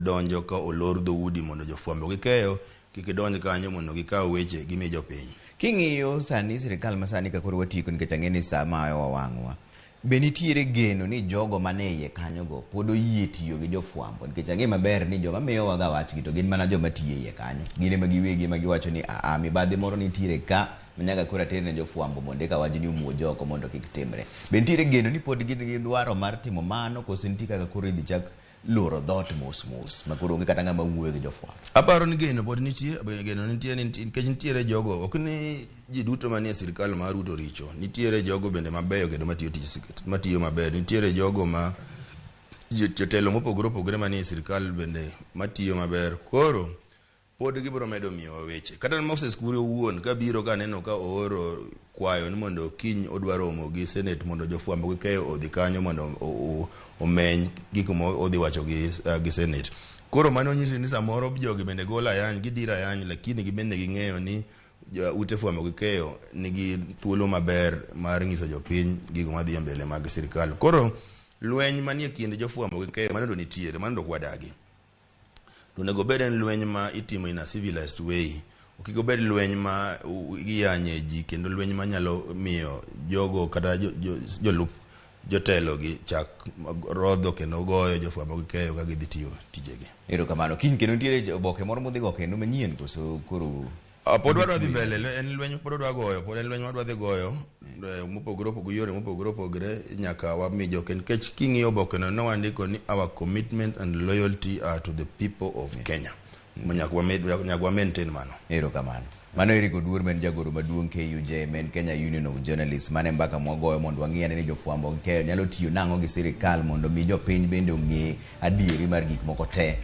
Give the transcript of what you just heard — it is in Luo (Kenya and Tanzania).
Donjo ka olor dhoudi mondo jofwambo gi keyo kik donj kanyo mondo gikaw weche gimi jopiny. King'iyo sani sirikal masani ka koro watieko nikech ang'e ni saa mayowa wang'wa. Be nitiere geno ni jogo mane iye kanyogo pod oyie tiyo gi jofwambo nikech ang'e maber ni joma miyowa ga wachgi to gin mana joma tiyo e iye kanyo. Gin ema giwegi ema giwacho ni aa mibadhi moro nitiere ka ma nyaka koro ater ne jofwambo mondo eka wachni omuoj oko mondo kik timre. Be nitiere geno ni pod gin gi dwaro mar timo mano koso nitie kaka koro idhi chak loro dhoot mos mos ma koro onge kata ng'ama wuoyo gi jofwambo. Aparo ni geno pod nitie, geno nitie nikech nitiere jogo, ok ni ji duto manie sirikal mar Ruto richo. Nitiere jogo bende mabeyo kendo matiyo tich matiyo maber. Nitiere jogo ma jotelo mopogore opogore manie sirikal bende matiyo maber. Koro pod gibiro medo miyowa weche. Kata Moses Kuria owuon kabiro kaneno ka ooro kwayo ni mondo kiny odwa romo gi Senate mondo jofwambo gi keyo odhi kanyo mondo omeny gik ma odhi wacho gi Senate. Koro mano nyisi ni samoro jogi bende golo ayany, gidiro ayany, lakini gibende ging'eyo ni ute fwambo gi keyo nigi thuolo maber mar nyiso jopiny gigo madhi e mbele mag sirikal. Koro lweny manie kind jofwambo gi keyo mano to nitiere, mano to ok wadagi. To onego obed en lweny ma itimo in a civilized way. Kik obed lweny ma giyanye ji kendo lweny manyalo miyo jogo kata jolup jotelo gi chak rodho kendo goyo jofwambo gi keyo ka gidhi tiyo tijegi. Erokamano. Kiny kendo nitiere oboke moro mudhi go kendo manyien koso koro Pod wadwa dhi mbele, en lweny pod wadwa goyo, pod en lweny wadwa dhi goyo mopogore opogore, yore mopogore opogore nyaka wami jo nikech king'iyo oboke no ne wandiko ni our commitment and loyalty are to the people of Kenya. Nyaka wa maintain mano. Erokamano. Mano Eric Oduor ma en jagoro maduong' KUJ ma en Kenya Union of Journalists mane mbaka mwagoyo mondo wang'i ane ni jofwambo gi keyo nyalo tiyo nang'o gi sirikal mondo mi jopiny bende ong'e adieri mar gik moko te.